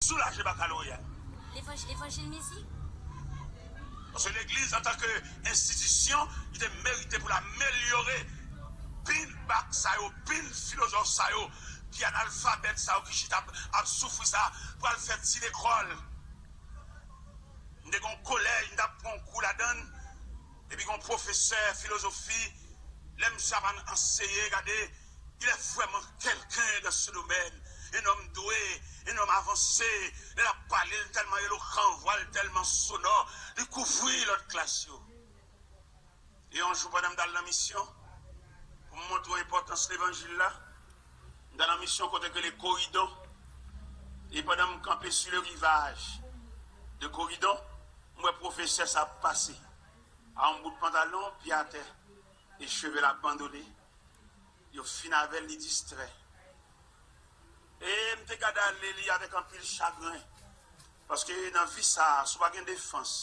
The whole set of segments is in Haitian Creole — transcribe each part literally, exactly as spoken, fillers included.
soulaje bakaloreya. Levanj- Levanjil mizik. Paske legliz, antanke enstitisyon, li te merite pou l amelyore pil bak sa yo, pil filozòf sa yo, ki analfabèt sa yo, ki chita ap, ap soufri sa, pral fè ti lekòl. M te gen yon kolèj, m t ap pran yon kou ladan l, epi gen yon pwofesè filozofi, lè misye ap anseye, gade, il est vraiment quelqu'un dans ce domaine, un homme doué, un homme avancé, lè l ap pale, l tèlman elokan, vwa l tèlman sonò, li kouvri lòt klas yo. E yon jou, pandan m t al nan misyon, pou m montre w enpòtans levanjil la, m t al nan misyon kote ke le Coridon, e pandan m kanpe sur le rivage de Coridon, m wè pwofesè sa ap pase, a yon bout pantalon, pye atè, e cheve l abandone, yo fin avè l, li distrè. E m te gade ale li avèk anpil chagren. Paske nan vi sa a, si w pa gen defans,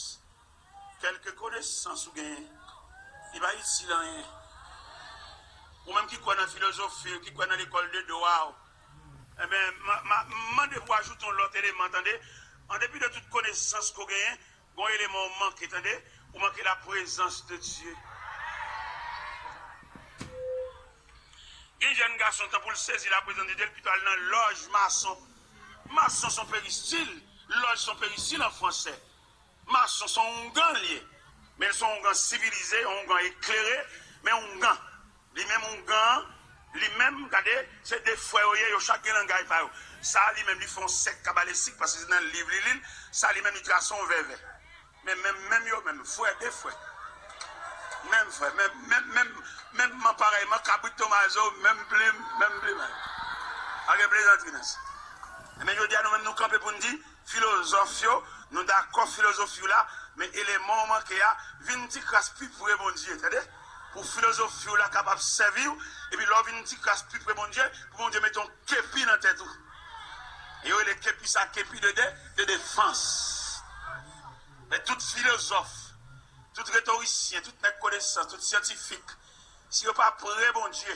kèlke konesans ou genyen, li pa itil anyen. Ou menm ki kwè nan filozofi, ki kwè nan lekòl de dwa, enben, m a- m a- m mande pou w ajoute yon lòt eleman, tande. An depi de tout konesans ke w genyen, gon eleman ou manke, tande. Ou manke la prezans de Dye. Gen jèn gason, tan pou l sezi la prezans de Dye, l pito al nan lòj mason. Mason se yon peristil, lòj se yon peristil an fransè. Mason se yon oungan l ye. Men l se yon oungan sivilize, yon oungan eklere, men oungan. Li menm oungan an, li menm, gade, se de frè yo ye, yo chak gen langay pa yo. Sa a li menm, li fè yon sèk kabalestik, paske se nan liv li li l, sa a li menm, li trase yon vèvè. Men menm, menm yo menm, frè de frè. Menm frè, menm, menm, menm, menm man parèy man, kabrit tomazo, menm plim, menm plimay. Pa gen plezantri nan sa. Men jodi a, nou menm, nou kanpe pou n di, filozòf yo, nou dakò filozofi w la, men eleman w manke a, vin ti kras pi pre Bondye, tande? Pou filozofi w la kapab sèvi w, epi lè w vin ti kras pi pre Bondye, pou Bondye mete yon kepi nan tèt ou. E yo rele kepi sa kepi de, de, de defans. Men tout filozòf, tout retorisyen, tout nèg konesans, tout syantifik, si yo pa pre Bondye,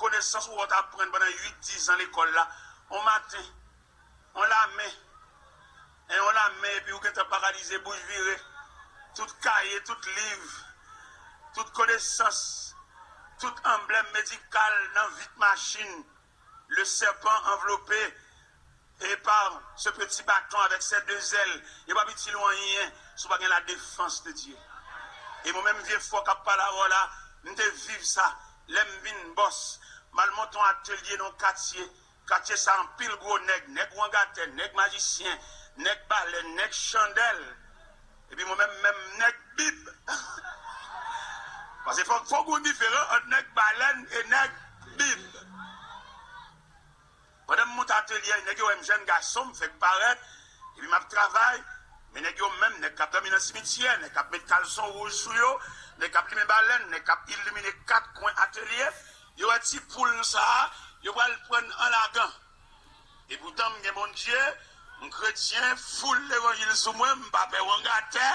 konesans ou wè w t aprann pandan uit, diz an lekòl la, yon maten, yon lamen, e yon lamen, epi ou gentan paralize, bouch vire, tout kaye, tout liv, tout konesans, tout anblèm medikal nan vit machin, le serpent enveloppé et par ce petit bâton avec ses deux ailes, yo p ap itil ou anyen si w pa gen la défense de Dieu. E mwen menm vye fò k ap pale avè w la, m te viv sa. Lè m vin bòs, m al monte yon atelye nan yon katye. Katye sa anpil gwo nèg, nèg wangatè, nèg majisyen, nèg balèn, nèg chandèl. Epi mwen menm, menm nèg bib. Paske fòk, fòk gen diferan ant nèg balèn e nèg bib. Pandan m monte atelye a, nèg yo wè m jèn gason, m fèk parèt, epi m ap travay. Men nèg yo menm, nèg k ap dòmi nan simityè, nèg k ap met kalson wouj sou yo, nèg k ap limen balèn, nèg k ap ilimine kat kwen atelye, yo wè ti poul sa a, yo pral pran an lagan. Epoutan, m gen Bondye, m kretyen, foul levanjil sou mwen, m pa pè wangatè,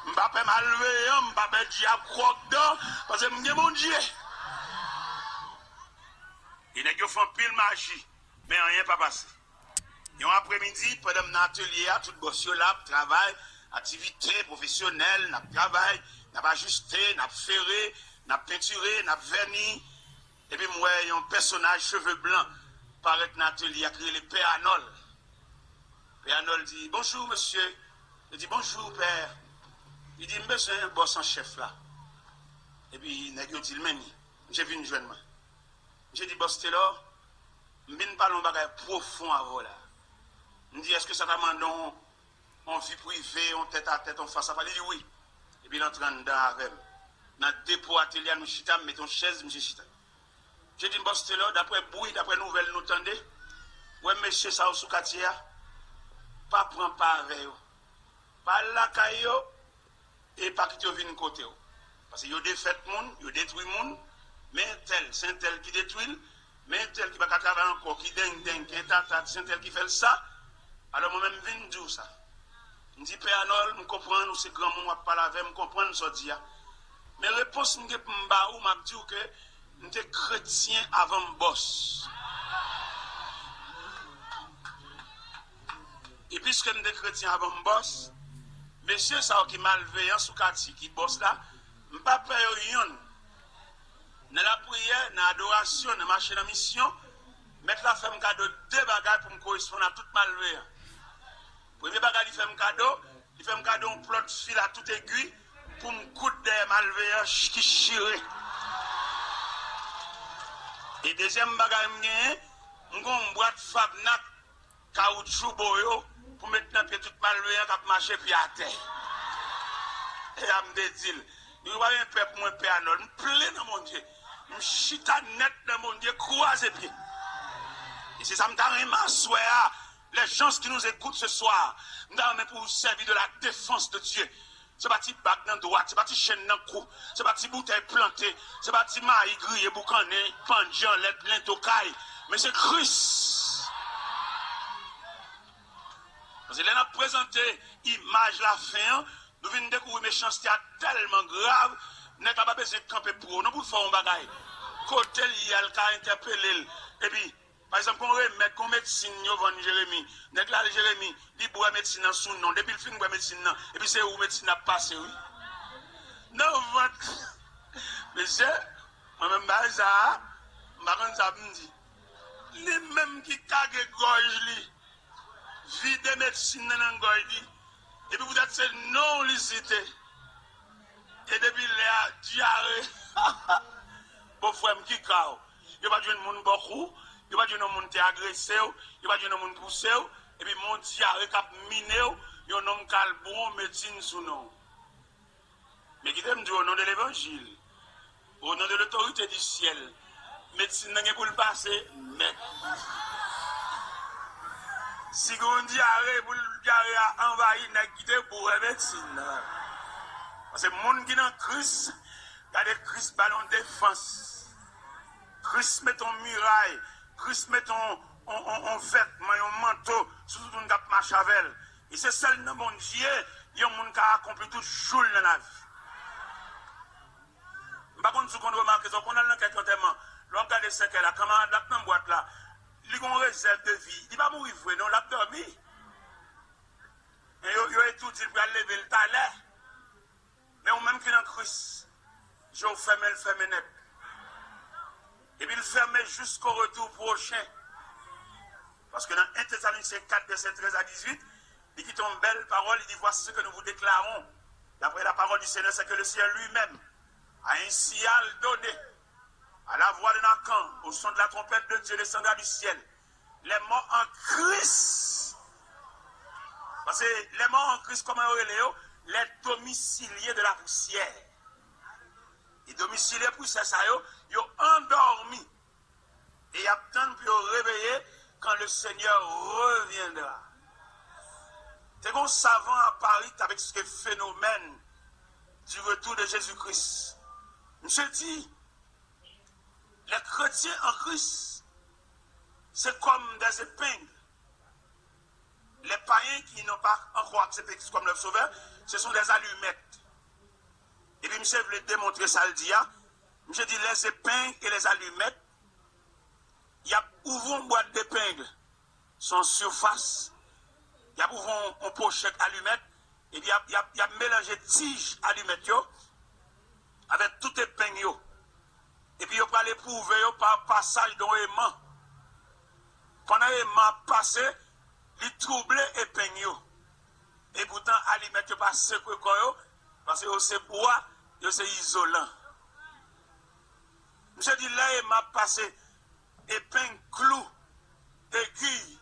m pa pè malveyan, m pa pè dyab kwòkdan, paske m gen Bondye. E nèg yo fè anpil maji, men anyen pa pase. Yon apremidi, pandan m nan atelye a, tout bòs yo la ap travay, aktivite pwofesyonèl, n ap travay, n ap ajiste, n ap fere, n ap pentire, n ap vèni. Epi m wè yon pèsonaj cheve blan parèt nan atelye a ki rele Pè Anòl. Pè Anòl di, "Bonjou, mesye." Li di, "Bonjou, pè." Li di, "M bezwen bòs an chèf la." Epi nèg yo di l, "Men li." Misye vin jwenn mwen. Misye di, "Bòs Telò, m vin pale yon bagay pwofon avè w la." M di, "Èske sa ta mande yon, yon vi prive, yon tèt a tèt, yon fas a fas?" Li di, "Wi." Epi l antre anndan avè m. Nan depo atelye a, nou chita, m mete yon chèz, misye chita. Misye di m, "Bòs Telò, daprè bri, daprè nouvèl nou tande, wè mesye sa yo sou katye a, pa pran pa avè yo. Pa al lakay yo, e pa kite yo vin kote w. Paske yo defèt moun, yo detwi moun, men entèl, se entèl ki detwi l, men entèl ki pa ka travay ankò, ki deng deng, ki entatat, se entèl ki fè l sa." Alò mwen menm m vin di w sa. M di, "Pè Anòl, m konprann ou se granmoun, w ap pale avè m, m konprann sa w di a. Men repons m gen pou m ba ou, m ap di w ke m te kretyen avan m bòs." Piske m te kretyen avan m bòs, mesye sa yo ki malveyan sou katye, ki bòs la, m pa pè yo yonn. Nan lapriyè, nan adorasyon, nan mache nan misyon, Mèt la fè m kado de bagay pou m koresponn a tout malveyan. Premye bagay li fè m kado, li fè m kado yon plòt fil a tout egwi pou m koud dèyè malveyan ch- ki chire. E dezyèm bagay m genyen, m gen yon bwat Fabnak kawoutchou bo yo pou met nan pye tout malveyan k ap mache pye atè. E a m te di l, nou pa gen pè pou mwen, pè Anòl. M plen nan Bondye. M chita nèt nan Bondye, kwaze pye. E se sa m ta renmen aswè a. Les gens qui nous écoutent ce soir, m ta renmen pou w sèvi de la défense de Dieu. Se pa ti bag nan dwat, se pa ti chenn nan kou, se pa ti boutèy plante, se pa ti mayi griye boukannen, pandye anlè lento kay, men se Kris. Paske lè n ap prezante imaj lafen an, nou vin dekouvri mechanste a tèlman grav, nèg la pa bezwen kanpe pou ou non pou l fè yon bagay. Kote l ye a, l ka entèpele l. Epi, pa egzanp, gon remèd, gon medsin yo vann Jeremi. Nèg la al Jeremi, li bwè medsin nan sou non. Depi l fin bwè medsin nan, epi se ou medsin nan ap pase, wi. Nan vant. Mesye, mwen menm bagay sa a, m pa konn sa pou m di. Li menm ki kage gòj li, vide medsin nan nan gòj li, epi poutèt se non w li site. E depi lè a, dyare. Bon, frè m, ki ka w? Yo pa t jwenn moun bò kou, yo pa t jwenn yon moun te agrese w, yo pa t jwenn yon moun pouse w, epi men yon dyare k ap mine w, yon nonm k al bwè medsin sou non w. Men kite m di w, au nom de l'évangile, au nom de l'autorité du ciel, medsin nan gen pou l pase, mèt. Si gen yon dyare, pou l dyare a anvayi nèg ki te bwè medsin nan. Paske moun ki nan Kris, gade Kris ba l yon defans. Kris mete yon miray, Kris mete yon, yon, yon, yon vètman, yon manto sou tout moun k ap mache avè l. E se sèl nan Bondye yon moun ka akonpli tout jou l nan lavi. M pa konn si w konn remake sa, w konn al nan kèk antèman. Lè w ap gade sèkèy la, kanmarad la k nan bwat la, li gen yon rezèv de vi. Li pa mouri vre non, l ap dòmi. Men yo, yo etidye l pou y al leve l talè. Men ou menm ki nan Kris, je w fèmen, l fèmen nèt. Epi l fèmen jusqu'au retour prochain. Paske nan un Thessaloniciens quatre, verset treize à dix-huit, li kite yon bèl pawòl, li di, voici ce que nous vous déclarons, d'après la parole du Seigneur, c'est que le Seigneur lui-même, à un signal donné, à la voix d'un archange, au son de la trompette de Dieu descendra du ciel. Les morts en Christ. Paske les morts en Christ, kòman yo rele yo? Les domiciliés de la poussière. E domicilié pousyè sa yo, yo andòmi. E y ap tann pou yo reveye quand le Seigneur reviendra. Te gen yon savan a Pari k t ap eksplike fenomèn du retour de Jésus-Christ. Misye di, les chrétiens en Christ, c'est comme des épingles. Les païens qui n'ont pas encore accepté Christ comme leur sauveur, ce sont des allumettes. Epi misye vle demontre sa l di a. Misye di les épingles et les allumettes, y ap ouvri yon bwat depeng, se yon sifas, y ap ouvri yon, yon pochèt alimèt, epi y ap, y ap, y ap melanje tij alimèt yo avèk tout epeng yo. Epi yo pral epwouve yo pa pasaj de yon eman. Pandan eman ap pase, li twouble epeng yo. Epoutan, alimèt yo pa sekwe kò yo, paske yo se bwa, yo se izolan. Misye di lè eman ap pase, epeng, klou, egiy,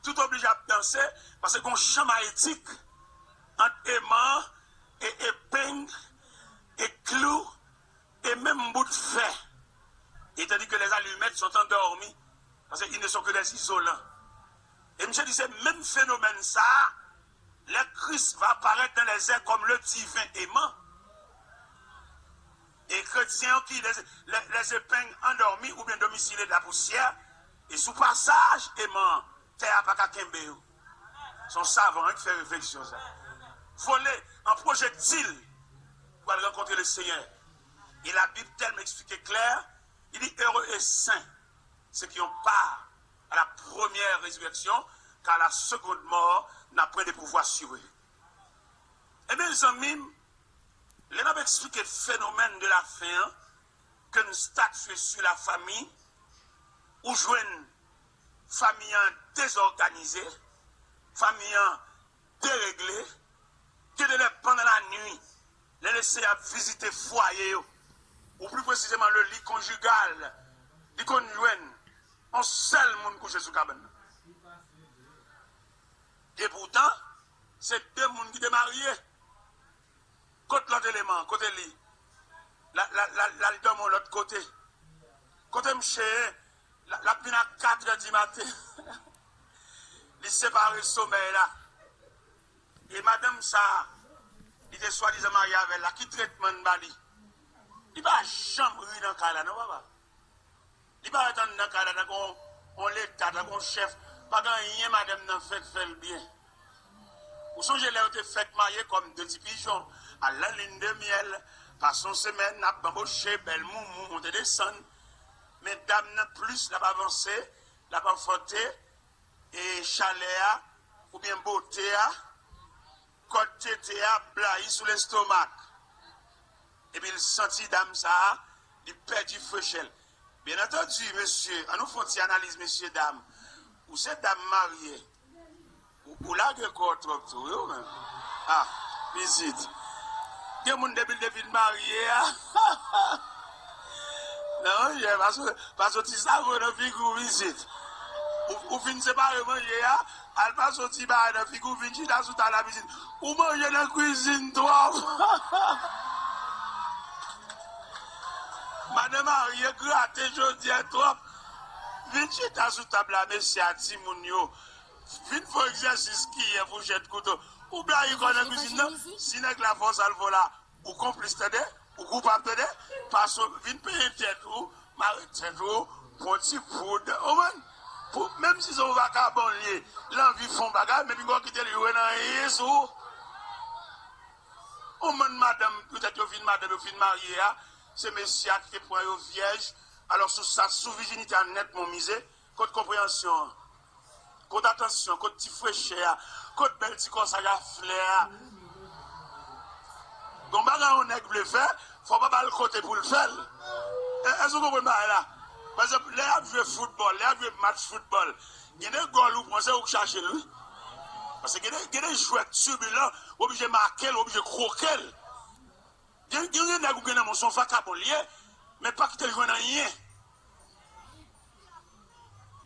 tout oblije ap danse, paske gen yon chan mayetik ant eman an e epeng e klou e menm bout fè. E tandis que les allumettes sont endormies, parce qu'ils ne sont que des isolants. E misye di se menm fenomèn sa a, lè Kris va parèt dans les airs comme le divin aimant. E kretyen yo ki les, les, les épingles endormies ou bien domiciliés de la poussière, e sou pasaj eman an, tè a pa ka kenbe yo. Se yon savan wi k fè refleksyon sa. Vole an pwojektil pou al rankontre le Seigneur. E Labib tèlman eksplike klè, li di, heureux et saints ceux qui ont part à la première résurrection, à la seconde mort, n'a point de pouvoir sur eux. Ebyen, zanmi m, lè n ap eksplike fenomèn de la faim an, ke n statye sou la fanmi, ou jwenn fanmi an dezòganize, fanmi an deregle, gen de lè pandan lannuit, lè Lesenyè ap vizite fwaye yo, ou pli presizeman le lit conjugal, li konn jwenn yon sèl moun kouche sou kabann nan. Epoutan, se de moun ki te marye. Kot lòt eleman an? Kote li? L al dòmi yon lòt kote. Kote mouche ye? L ap vin a katrè di maten. Li separe somèy la. E madanm sa a, li te swadizan marye avè l la, ki tretman n ba li? Li pa janm ri nan kay la, non, papa. Li parèt anndan kay la tankou yon, yon leta, tankou yon chèf. Pa gen anyen madanm nan fè k fè l byen. Ou sonje lè yo te fèk marye kòm de ti pijon, à la lune de miel, pase yon semèn, n ap banboche, bèl moumou, monte desann. Men dam nan plis l ap avanse, l ap anfante, e chalè a, oubyen bote a, kòd tete a blayi sou lestomak. Epi l santi dam sa a, li pèdi frechè l. Byen antandi, mesye, ann nou fè yon ti analiz, mesye dam. Ou se dam marye. Ou, ou lage kò w twòp tou, wi, ou menm. Ah, pitit. Gen moun depi l te fin marye a. Non, monchè, pa soti, pa soti savo nan figi w, pitit. Ou, ou fin separe manje a, al pase yon ti bagay nan figi w, vin chita sou tab la, pitit. Ou manje nan kwizin twòp. Madan marye grate jodi a twòp. Vin chita sou tab la, mesye a, timoun yo. Vin fè egzèsis kiyè, fouchèt, kouto. Ou blayi kò nan kwizin nan. Si nèg la fè w sa l fè w la, ou konplis, tande? Ou koupab, tande? Pase w, vin penyen tèt ou, mare tèt ou, pran ti poud, ou konprann? Pou, menm si se yon vakabon l ye, l anvi fè yon bagay, men pinga w kite l jwe nan anyen sou ou. Yon bann madanm, petèt yo vin madanm, yo fin marye a, se mesye a ki te pran yo vyèj. Alò, sou sa, sou vijinite a nèt, mon mize, kot konpreyansyon an? Kot atansyon, kot ti frechè a, kot bèl ti kòsaj a flè a? Gon bagay yon nèg vle fè, fò w pa ba l kote pou l fè l. E, èske w konprann bagay la? Pa egzanp, lè y ap jwe foutbòl, lè y ap jwe match foutbòl, gen de gòl ou pran, se ou k chache l, wi. Paske gen de, gen de jwè tibilan, ou oblije make l, ou oblije kwoke l. Gen, gen, gen nèg ou gen nan men w, se yon vakabon l ye, men pa kite l jwenn anyen.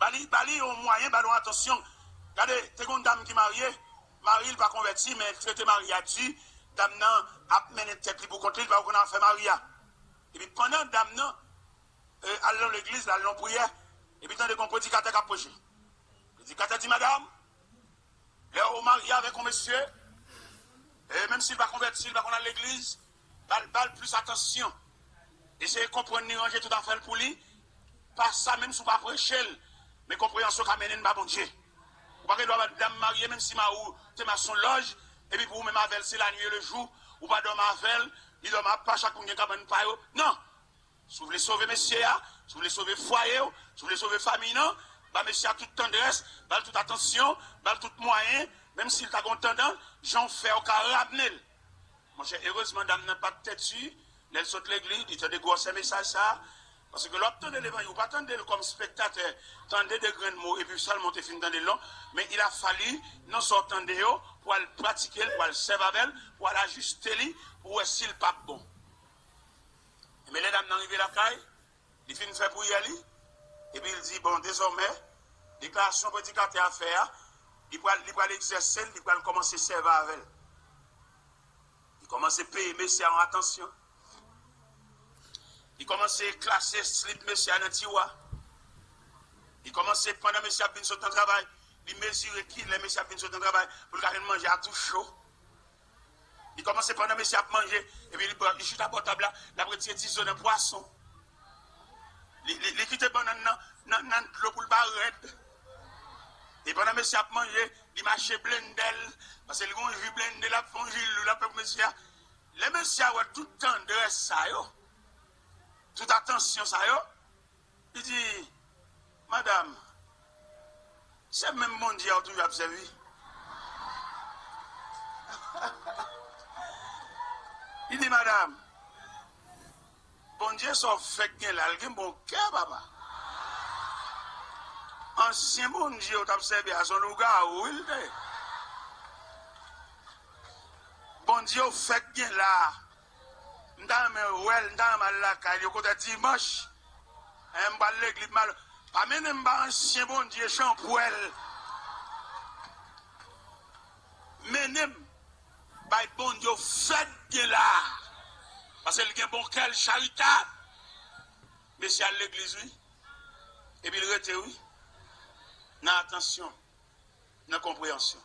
Ba li, ba li yon mwayen, ba li yon atansyon. Gade, te gen yon dam ki marye, mari l pa konvèti, men l trete mari a di, dam nan ap mennen tèt li pou kont li, li pa konn afè mari a. Epi pandan dam nan, e, al nan legliz, l al nan priyè, epi tande gen yon predikatè k ap preche. Predikatè di, madanm, lè w marye avèk yon mesye, e menm si l pa konvèti, l pa konn al legliz, ba l, ba l plis atansyon. Eseye konprann li, ranje tout afè l pou li. Pa sa, menm si w pa preche l, men konpreyansyon ka mennen n ba Bondye. Ou pa gen dwa ba dam marye, menm si mari w te mason lòj, epi pou ou menm avè l, se lannuit e lejou, ou pa dòmi avè l, li dòmi apa, chak moun gen kabann pa yo. Non! Si w vle sove mesye a, si w vle sove fwaye w, si w vle sove fanmi nan, ba mesye a tout tandrès, ba l tout atansyon, ba l tout mwayen, menm si l ta gen yon tandans, jan w fè w ka ramne l. Monchè, erezman dam nan pa t tèti, lè l sot legliz, li tande gwosè mesaj sa a. Paske lè w ap tande levanjil, ou pa tande l kòm spektatè, tande de grenn mo, epi sèlman w te fin tande l non, men il a fallu, nan sa w tande yo, pou w al pratike l, pou w al sèvi avè l, pou w al ajiste li, pou w wè si l p ap bon. Men lè dam nan rive lakay, li fin fè priyè li, epi l di, bon, dezòmè, deklarasyon predikatè a fè a, li pral, li pral egzèse l, li pral kòmanse sèvi avè l. Li kòmanse peye mesye a yon atansyon. Li kòmanse klase slip mesye a nan tiwa. Li kòmanse, pandan mesye ap vin sot nan travay, li mezire kilè mesye ap vin sot nan travay pou l ka jwenn manje a tou cho. Li kòmanse pandan mesye ap manje, epi li pran, li chita bò tab la, l ap retire ti zo nan pwason. Li, li, li kite bannann nan, nan, nan dlo pou l pa rèd. E pandan mesye ap manje, li mache blende l, paske li gon ji blende, l ap fè yon ji lou, l ap fè pou mesye a. Lè mesye a wè tout tandrès sa yo, tout atansyon sa yo, li di, madanm, Se menm Bondye a w toujou ap sèvi. Li di, madanm, Bondye sa w fèk gen la, l gen bon kè, papa. Ansyen Bondye w t ap sèvi a, se yon lougawou wi l te ye. Bondye w fèk gen la. M ta renmen wè l, m ta renmen al lakay li, okontrè dimanch. Hein, m pral legliz, m al. Pa mennen m ba ansyen Bondye chanpwèl. Mennen m bay Bondye w fèk gen la. Paske l gen bon kè, l charitab. Mesye al legliz wi. Epi l rete wi. Nan atansyon, nan konpreyansyon.